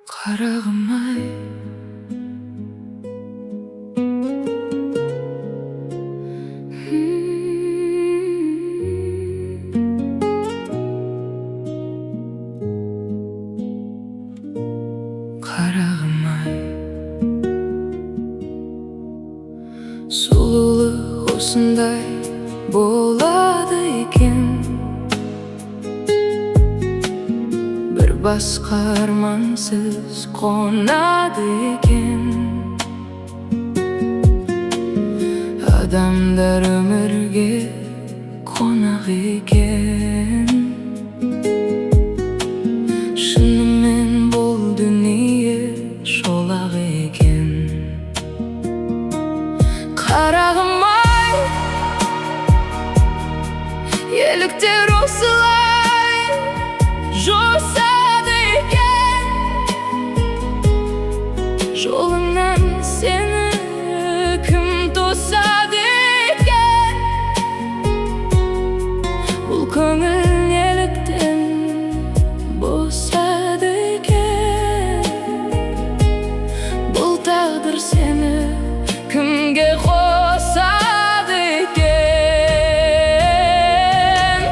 Қарағым ай. Қарағым ай, сұлулық осындай болады екен. Бір басқа армансыз қонады екен. Адамдар өмірге қонақ екен. Шынымен бұл дүние шолақ екен. Қарағым ай, еліктер осылай жосады екен. Жолыңнан сені кім тосады екен? Бұл көңіл неліктен босады екен? Бұл тағдыр сені кімге қосады екен?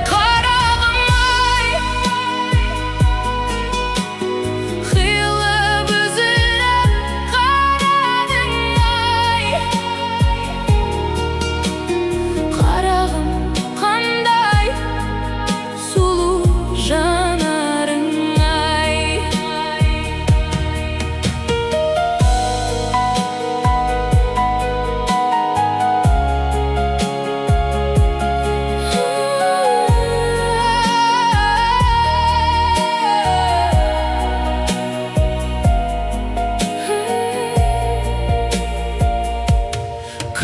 Қарағым ай, қиылып, үзіліп қарадың ай. Қарағым, қандай сұлу жанарың ай.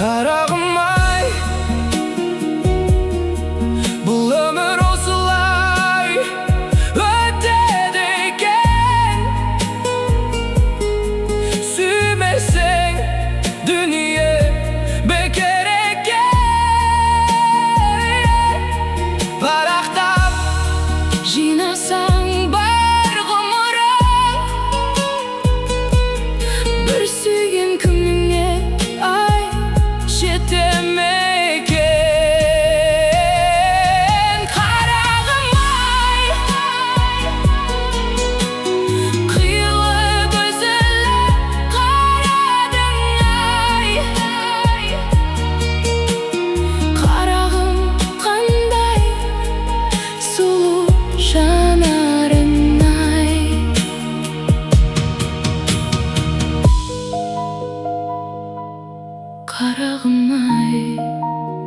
Қарағым ай, бұл өмір осылай өтеді екен. Сүймесең, дүние бекер екен. Парақтап жинасаң бар ғұмырың, бір сүйген күніңе ай жете ме екен? Қарағым ай, қиылып, үзіліп қарадың ай. Қарағым, қандай сұлу жанарың ай. Қарағым ай,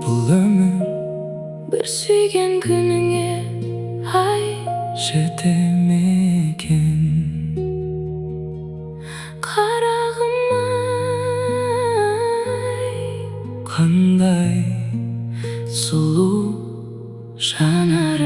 бұл өмір бір сүйген күніңе ай жете ме екен? Қарағым ай, қандай сұлу жанарың.